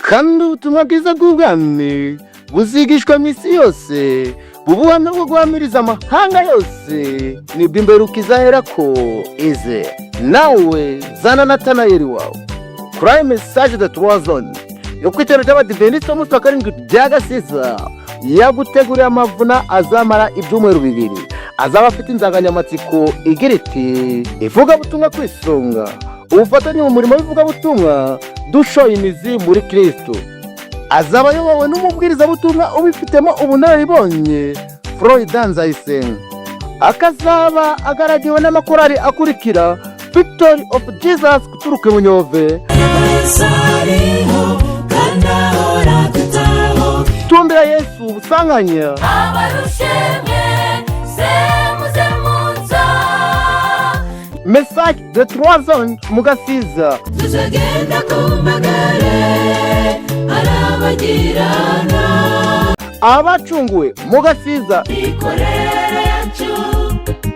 Kandi ubutumwa bwiza bw'ubwami buzigishwa mu isi yose, bubuhamya bwo guhamiriza amahanga yose, nibwo imperuka izaherako ize. Nawe zana Natanayeli wawe kuri Message de Trois Zones yo ku itorero ry'Abadiventisiti b'umunsi wa karindwi rya Gasiza. Yaguteguriye amavuna azamara ibyumweru 2, azaba afite insanganyamatsiko igira iti: "Ivugabutumwa ku isonga, ubufatanye mu murimo w'ivugabutumwa, dushoye imizi muri Kirisito." Azaba ayobowe n'umubwirizabutumwa ubifitemo ubunararibonye, Florida Nzayisenga, akazaba agaragiwe n'amakorali akurikira: Victory of Jesus guturuka i Bunyove, Yesu ariho kandi ahora atwitaho. Tumbira Yesu Busanganya, Abarushye mwese muze muza. Message de Trois Zones mu Gasiza, Tuzagenda ku magare arabagirana. Abacunguwe mu Gasiza, Imikorere yacu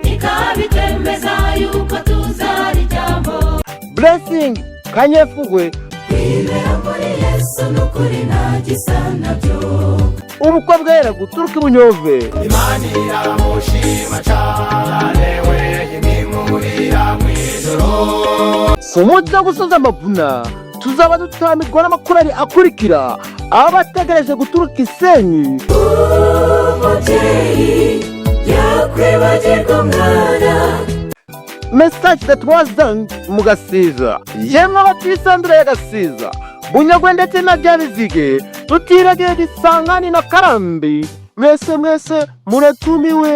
ikabitwemeza yuko tuzarijyamo. Blessing Kanyefugwe, Kwibera muri Yesu n'ukuri nta gisa nabyo. Ubukwe bwera guturuka i Bunyove, Imana iramushima cyane we, imimurira mu ijoro. Ku munsi wo gusoza amavuna tuzaba dutamirwa n'amakorali akurikira: Abategereje guturuka Isenyi, Umubyeyi yakwibagirwa umwana? Message de Trois Zones mu Gasiza. Yemwe abatisandura ya Gasiza, Bunyagwe ndetse na Byabizige, tutiragiye Gisangani na Karambi, mwese mwese muratumiwe.